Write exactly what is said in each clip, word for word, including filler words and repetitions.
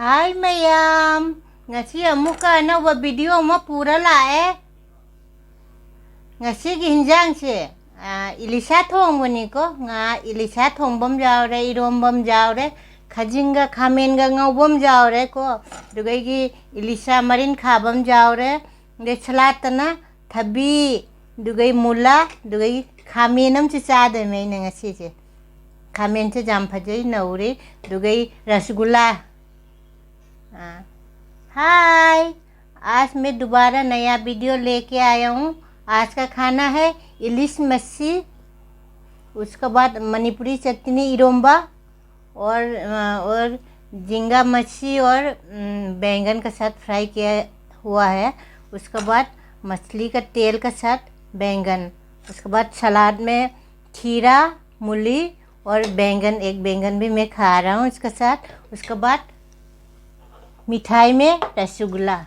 ꯍꯥꯏ ꯃꯌꯥꯝ, ꯉꯁꯤ ꯑꯃꯨꯛꯀ ꯑꯅꯧꯕ ꯚꯤꯗꯤꯑꯣ ꯑꯃ ꯄꯨꯔ ꯂꯥꯛꯑꯦ꯫ ꯉꯁꯤꯒꯤ ꯍꯤꯟꯖꯥꯡꯁꯦ, ꯑ, ꯏꯂꯤꯁꯥ ꯊꯣꯡꯕꯅꯤꯀꯣ꯫ ꯉꯥ ꯏꯂꯤꯁꯥ ꯊꯣꯡꯕ ꯑꯃ ꯌꯥꯎꯔꯦ, ꯏꯔꯣꯝꯕ ꯑꯃ ꯌꯥꯎꯔꯦ, ꯈꯥꯖꯤꯡꯒ ꯈꯥꯃꯦꯟꯒ ꯉꯧꯕ ꯑꯃ ꯌꯥꯎꯔꯦꯀꯣ꯫ ꯑꯗꯨꯒ ꯑꯩꯒꯤ ꯏꯂꯤꯁꯥ ꯃꯔꯤꯟ ꯈꯥꯕ ꯑꯃ ꯌꯥꯎꯔꯦ꯫ ꯑꯗꯩ ꯁꯂꯥꯠꯇꯅ ꯊꯕꯤ, ꯑꯗꯨꯒꯩ ꯃꯨꯂꯥ, ꯑꯗꯨꯒꯩ ꯈꯥꯃꯦꯟ ꯑꯃꯁꯨ ꯆꯥꯗꯣꯏꯅꯦ ꯑꯩꯅ ꯉꯁꯤꯁꯦ꯫ ꯈꯥꯃꯦꯟꯁꯦ ꯌꯥꯝ ꯐꯖꯩ, ꯅꯧꯔꯤ꯫ ꯑꯗꯨꯒꯩ ꯔꯁꯒꯨꯂꯥ꯫ हाँ। हाय, आज मैं दोबारा नया वीडियो लेके आया हूँ। आज का खाना है इलिश मच्छी, उसके बाद मणिपुरी चटनी, इरोम्बा, और, अ, और झींगा मच्छी और, उम, बैंगन के साथ फ्राई किया हुआ है। उसके बाद मछली का तेल के साथ बैंगन, उसके बाद सलाद में खीरा, मूली और बैंगन, एक बैंगन भी मैं खा रहा हूँ इसके साथ। उसके बाद मिठाई में रसगुल्ला।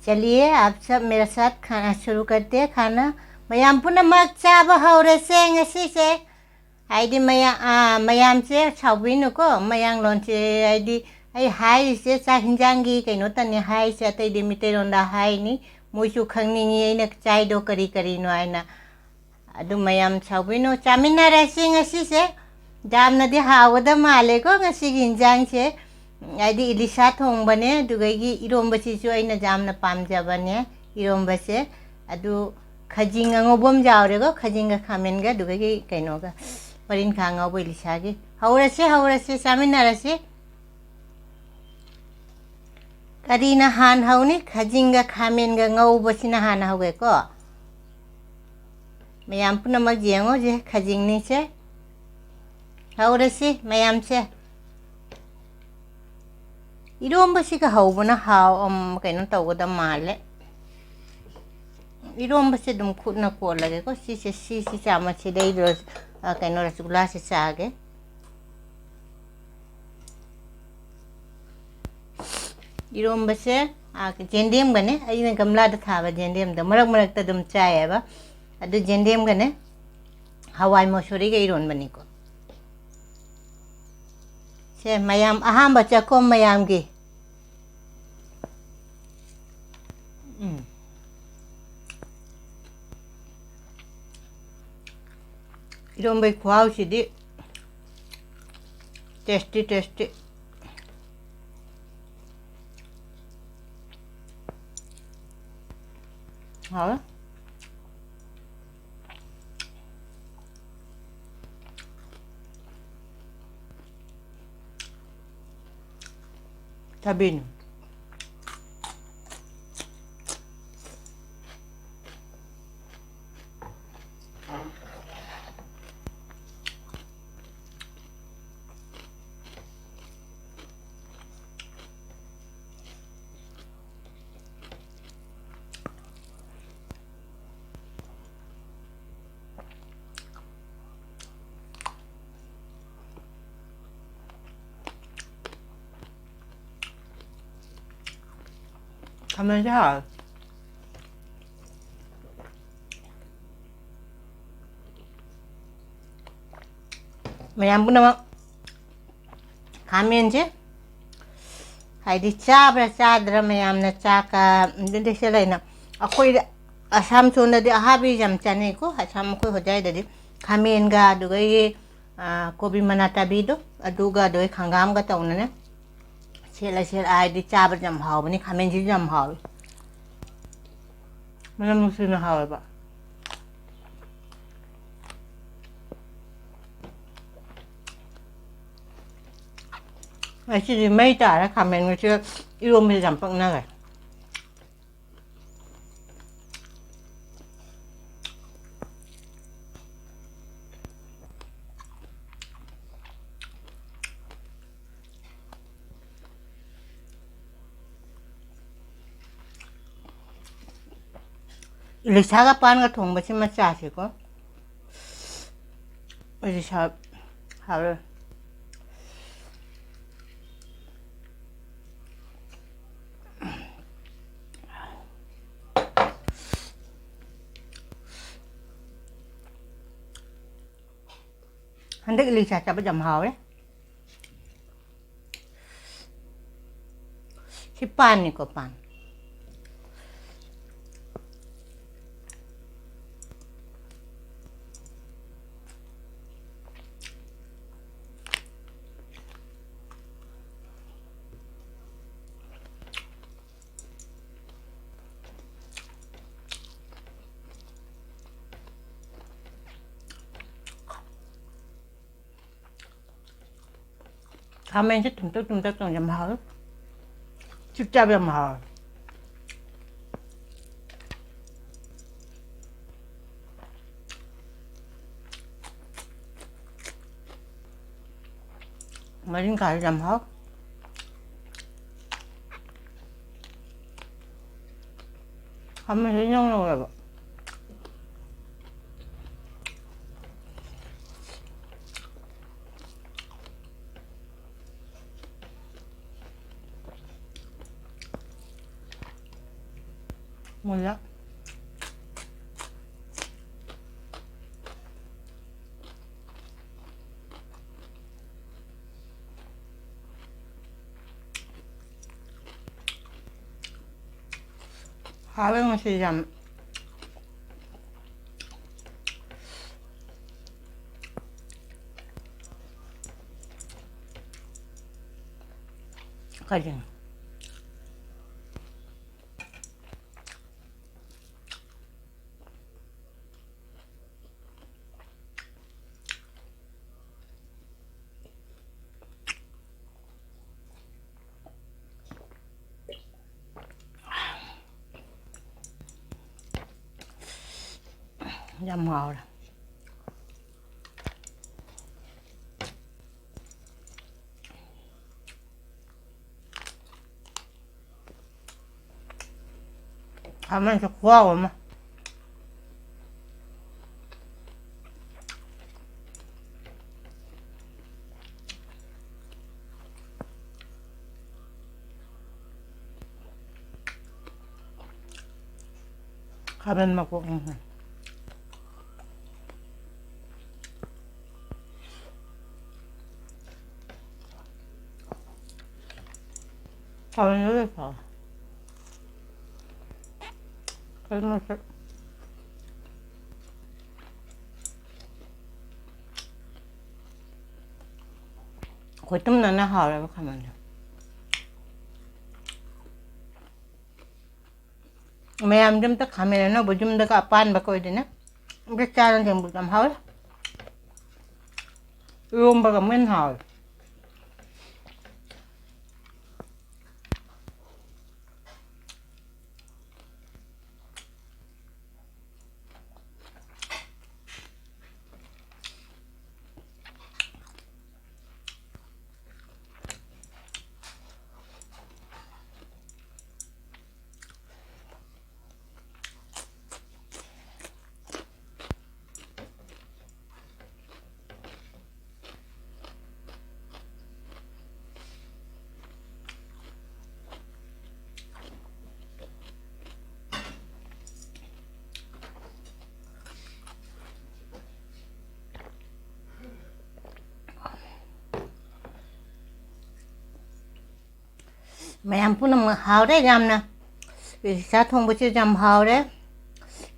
चलिए, आप सब मेरे साथ खाना शुरू करते हैं। खाना ꯃꯌꯥꯝ ꯄꯨꯝꯅꯃꯛ ꯆꯥꯕ ꯍꯧꯔꯁꯦ ꯉꯁꯤꯁꯦ꯫ ꯍꯥꯏꯗꯤ ꯃꯌꯥꯝ, ꯑꯥ, ꯃꯌꯥꯝꯁꯦ ꯁꯥꯎꯕꯤꯅꯨꯀꯣ, ꯃꯌꯥꯡꯂꯣꯟꯁꯦ, ꯍꯥꯏꯗꯤ ꯑꯩ ꯍꯥꯏꯔꯤꯁꯦ ꯆꯥꯛ ꯍꯤꯟꯖꯥꯡꯒꯤ ꯀꯩꯅꯣꯇꯅꯤ ꯍꯥꯏꯔꯤꯁꯦ, ꯑꯇꯩꯗꯤ ꯃꯤꯇꯩꯔꯣꯟꯗ ꯍꯥꯏꯅꯤ, ꯃꯣꯏꯁꯨ ꯈꯪꯅꯤꯡꯉꯤ ꯑꯩꯅ ꯆꯥꯏꯗꯣ ꯀꯔꯤ ꯀꯔꯤꯅꯣ ꯍꯥꯏꯅ꯫ ꯑꯗꯨ ꯃꯌꯥꯝ ꯁꯥꯎꯕꯤꯅꯨ, ꯆꯥꯃꯤꯟꯅꯔꯁꯤ ꯉꯁꯤꯁꯦ꯫ ꯌꯥꯝꯅꯗꯤ ꯍꯥꯎꯒꯗ ꯃꯥꯜꯂꯦꯀꯣ ꯉꯁꯤꯒꯤ ꯍꯤꯟꯖꯥꯡꯁꯦ꯫ ꯍꯥꯏꯗꯤ ꯏꯂꯤꯁꯥ ꯊꯣꯡꯕꯅꯦ, ꯑꯗꯨꯗꯒꯤ ꯏꯔꯣꯝꯕꯁꯤꯁꯨ ꯑꯩꯅ ꯌꯥꯝꯅ ꯄꯥꯝꯖꯕꯅꯦ, ꯏꯔꯣꯝꯕꯁꯦ꯫ ꯑꯗꯨ ꯈꯖꯤꯡ ꯑꯉꯧꯕ ꯑꯃ ꯌꯥꯎꯔꯦꯀꯣ, ꯈꯖꯤꯡꯒ ꯈꯥꯃꯦꯟꯒ, ꯑꯗꯨꯗꯒꯤ ꯀꯩꯅꯣꯒ, ꯃꯔꯤꯟꯈꯥ ꯉꯧꯕ ꯏꯂꯤꯁꯥꯒꯤ꯫ ꯍꯧꯔꯁꯤ, ꯍꯧꯔꯁꯤ, ꯆꯥꯃꯤꯟꯅꯔꯁꯤ꯫ ꯀꯔꯤꯅ ꯍꯥꯟ ꯍꯧꯅꯤ? ꯈꯖꯤꯡꯒ ꯈꯥꯃꯦꯟꯒ ꯉꯧꯕꯁꯤꯅ ꯍꯥꯟꯅ ꯍꯧꯒꯦꯀꯣ꯫ ꯃꯌꯥꯝ ꯄꯨꯝꯅꯃꯛ ꯌꯦꯡꯉꯣꯁꯦ, ꯈꯖꯤꯡꯅꯤꯁꯦ꯫ ꯍꯧꯔꯁꯤ ꯃꯌꯥꯝꯁꯦ꯫ ꯏꯔꯣꯝꯕꯁꯤꯒ ꯍꯧꯕꯅ ꯍꯥꯎ-, ꯎꯝ, ꯀꯩꯅꯣ ꯇꯧꯒꯗꯕ ꯃꯥꯜꯂꯦ꯫ ꯏꯔꯣꯝꯕꯁꯦ ꯑꯗꯨꯝ ꯈꯨꯠꯅ ꯀꯣꯜꯂꯒꯦꯀꯣ꯫ ꯁꯤꯁꯦ, ꯁꯤ, ꯁꯤ ꯆꯥꯃꯁꯁꯤꯗ ꯑꯩ ꯔꯣꯁ-, ꯑ, ꯀꯩꯅꯣ, ꯔꯁꯒꯨꯂꯥꯁꯦ ꯆꯥꯒꯦ꯫ ꯏꯔꯣꯝꯕꯁꯦ, ꯑ, ꯖꯦꯟꯗꯦꯝꯒꯅꯦ꯫ ꯑꯩꯅ ꯒꯝꯂꯥꯗ ꯊꯥꯕ ꯖꯦꯟꯗꯦꯝꯗꯣ ꯃꯔꯛ ꯃꯔꯛꯇ ꯑꯗꯨꯝ ꯆꯥꯏꯌꯦꯕ꯫ ꯑꯗꯨ ꯖꯦꯟꯗꯦꯝꯒꯅꯦ, ꯍꯋꯥꯏ ꯃꯁꯨꯔꯤꯒ ꯏꯔꯣꯟꯕꯅꯤꯀꯣ꯫ ꯁꯦ, ꯃꯌꯥꯝ, ꯑꯍꯥꯟꯕ ꯆꯥꯛꯈꯨꯝ ꯃꯌꯥꯝꯒꯤ꯫ ꯎꯝ꯫ ꯏꯔꯣꯝꯕꯩ ꯈꯨꯍꯥꯎꯁꯤꯗꯤ ꯇꯦꯁꯇꯤ, ꯇꯦꯁꯇꯤ꯫ ꯍꯥꯎꯋꯦ꯫ ꯊꯕꯤꯅꯤ꯫ ꯈꯥꯃꯦꯟꯁꯦ ꯍꯥꯎꯋꯦ꯫ ꯃꯌꯥꯝ ꯄꯨꯝꯅꯃꯛ ꯈꯥꯃꯦꯟꯁꯦ ꯍꯥꯏꯗꯤ ꯆꯥꯕ꯭ꯔꯥ ꯆꯥꯗ꯭ꯔꯥ ꯃꯌꯥꯝꯅ ꯆꯥꯛꯀ ꯑꯗꯨꯗꯤ ꯁꯤ ꯂꯩꯅ ꯑꯩꯈꯣꯏ ꯑꯁꯥꯝ ꯁꯣꯝꯗꯗꯤ ꯑꯍꯥꯕꯤꯁꯦ ꯌꯥꯝ ꯆꯥꯅꯩꯀꯣ꯫ ꯑꯁꯥꯝ ꯑꯩꯈꯣꯏ ꯍꯣꯖꯥꯏꯗꯗꯤ ꯈꯥꯃꯦꯟꯒ ꯑꯗꯨꯗꯒꯤ, ꯑꯥ, ꯀꯣꯕꯤ ꯃꯅꯥ ꯇꯥꯕꯤꯗꯣ ꯑꯗꯨꯒ ꯑꯗꯨꯒ ꯍꯪꯒꯥꯝꯒ ꯇꯧꯅꯅꯦ꯫ ꯁꯦꯠꯂ ꯁꯦꯠꯂ ꯍꯥꯏꯗꯤ ꯆꯥꯕꯗ ꯌꯥꯝ ꯍꯥꯎꯕꯅꯤ꯫ ꯈꯥꯃꯦꯟꯁꯤꯁꯨ ꯌꯥꯝ ꯍꯥꯎꯋꯤ꯫ ꯃꯅꯝ ꯅꯨꯡꯁꯤꯅ ꯍꯥꯎꯋꯦꯕ꯫ ꯉꯁꯤꯗꯤ ꯃꯩ ꯇꯥꯔꯦ꯫ ꯈꯥꯃꯦꯟꯒꯁꯦ ꯏꯔꯣꯝꯕꯁꯦ ꯌꯥꯝ ꯄꯛꯅꯔꯦ꯫ ꯏꯂꯤꯁꯥꯒ ꯄꯥꯟꯒ ꯊꯣꯡꯕꯁꯤꯃ ꯆꯥꯁꯤꯀꯣ꯫ ꯏꯂꯤꯁꯥ ꯍꯥꯎꯔꯦ꯫ ꯍꯟꯗꯛ ꯏꯂꯤꯁꯥ ꯆꯥꯕ ꯌꯥꯝ ꯍꯥꯎꯋꯦ꯫ ꯁꯤ ꯄꯥꯟꯅꯤꯀꯣ, ꯄꯥꯟ꯫ ꯈꯥꯃꯦꯟꯁꯦ ꯊꯨꯝꯇꯛ ꯊꯨꯝꯇꯛ ꯇꯧꯔ ꯌꯥꯝ ꯍꯥꯎꯋꯤ꯫ ꯆꯤꯛ ꯆꯥꯕ ꯌꯥꯝ ꯍꯥꯎꯋꯤ꯫ ꯉꯥꯔꯤꯡꯈꯥꯁꯨ ꯌꯥꯝ ꯍꯥꯎ꯫ ꯈꯥꯃꯦꯟꯁꯦ ꯏꯅꯧ ꯅꯧꯋꯦꯕ꯫ ꯃꯨꯜꯂꯦ꯫ ꯍꯥꯎꯋꯦ ꯉꯁꯤ ꯌꯥꯝ꯫ ꯀꯔꯤꯅꯣ? ꯌꯥꯝ ꯍꯥꯎꯔꯦ꯫ ꯈꯥꯃꯦꯟꯁꯦ ꯈꯨꯍꯥꯎ ꯑꯃ꯫ ꯈꯥꯃꯦꯟ ꯃꯀꯣꯛ꯫ ꯎꯝ꯫ ꯀꯥꯂꯦꯟꯗ ꯂꯣꯏ ꯐꯥꯎꯋꯦ꯫ ꯀꯩꯅꯣꯁꯦ꯫ ꯈꯣꯏꯇꯨꯝꯅꯅ ꯍꯥꯎꯔꯦꯕ ꯈꯥꯃꯦꯟꯁꯦ꯫ ꯃꯌꯥꯝꯁꯦ ꯑꯝꯇ ꯈꯥꯃꯦꯟ ꯑꯅꯧꯕ ꯌꯨꯝꯗꯒ ꯑꯄꯥꯟꯕ ꯀꯣꯏꯗꯅ ꯑꯝꯇ ꯆꯥꯔ ꯌꯦꯡꯕ ꯌꯥꯝ ꯍꯥꯎꯋꯦ꯫ ꯏꯔꯣꯝꯕꯒ ꯑꯃꯨꯛ ꯍꯦꯟꯅ ꯍꯥꯎꯋꯦ꯫ ꯃꯌꯥꯝ ꯄꯨꯝꯅꯃꯛ ꯍꯥꯎꯔꯦ ꯌꯥꯝꯅ꯫ ꯏꯂꯤꯁꯥ ꯊꯣꯡꯕꯁꯤꯁꯨ ꯌꯥꯝ ꯍꯥꯎꯔꯦ꯫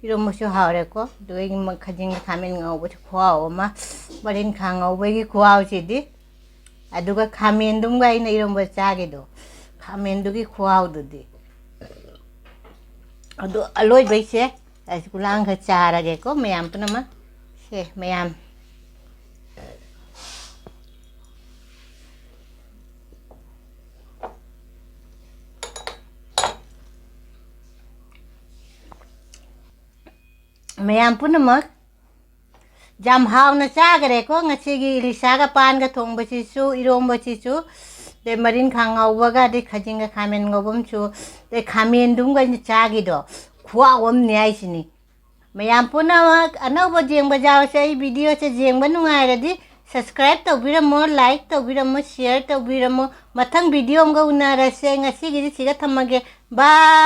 ꯏꯔꯣꯝꯕꯁꯨ ꯍꯥꯎꯔꯦꯀꯣ꯫ ꯑꯗꯨꯒ ꯑꯩꯒꯤ ꯃ-, ꯈꯖꯤꯡꯒ ꯈꯥꯃꯦꯟ ꯉꯧꯕꯁꯨ ꯈꯨꯍꯥꯎ ꯑꯃ꯫ ꯃꯔꯤꯟꯈꯥ ꯉꯧꯕꯒꯤ ꯈꯨꯍꯥꯎꯁꯤꯗꯤ꯫ ꯑꯗꯨꯒ ꯈꯥꯃꯦꯟꯗꯨꯝꯒ ꯑꯩꯅ ꯏꯔꯣꯝꯕ ꯆꯥꯒꯦꯗꯣ꯫ ꯈꯥꯃꯦꯟꯗꯨꯒꯤ ꯈꯨꯍꯥꯎꯗꯨꯗꯤ꯫ ꯑꯗꯨ ꯑꯂꯣꯏꯕꯩꯁꯦ ꯑꯩꯁꯦ ꯒꯨꯂꯥꯡ ꯈꯔ ꯆꯥꯔꯒꯦꯀꯣ ꯃꯌꯥꯝ ꯄꯨꯝꯅꯃꯛ꯫ ꯁꯦ ꯃꯌꯥꯝ꯫ ꯃꯌꯥꯝ ꯄꯨꯝꯅꯃꯛ ꯌꯥꯝ ꯍꯥꯎꯅ ꯆꯥꯈꯔꯦꯀꯣ ꯉꯁꯤꯒꯤ ꯏꯂꯤꯁꯥꯒ ꯄꯥꯟꯒ ꯊꯣꯡꯕꯁꯤꯁꯨ, ꯏꯔꯣꯝꯕꯁꯤꯁꯨ, ꯑꯗꯩ ꯃꯔꯤꯟꯈꯥ ꯉꯧꯕꯒ, ꯑꯗꯩ ꯈꯥꯖꯤꯡꯒ ꯈꯥꯃꯦꯟ ꯉꯧꯕ ꯑꯃꯁꯨ, ꯑꯗꯩ ꯈꯥꯃꯦꯟꯗꯨꯝꯒ ꯑꯩꯅ ꯆꯥꯈꯤꯗꯣ ꯈꯨꯍꯥꯎ ꯑꯃꯅꯦ ꯍꯥꯏꯁꯤꯅꯤ꯫ ꯃꯌꯥꯝ ꯄꯨꯝꯅꯃꯛ ꯑꯅꯧꯕ ꯌꯦꯡꯕ ꯌꯥꯎꯔꯁꯦ꯫ ꯑꯩ videoꯁꯦ ꯌꯦꯡꯕ ꯅꯨꯡꯉꯥꯏꯔꯗꯤ subscribe ꯇꯧꯕꯤꯔꯝꯃꯣ, like ꯇꯧꯕꯤꯔꯝꯃꯣ, share ꯇꯧꯕꯤꯔꯝꯃꯣ꯫ ꯃꯊꯪ video ꯑꯃꯒ ꯎꯅꯔꯁꯦ꯫ ꯉꯁꯤꯒꯤꯗꯤ ꯁꯤꯒ ꯊꯝꯃꯒꯦ꯫ Bye꯫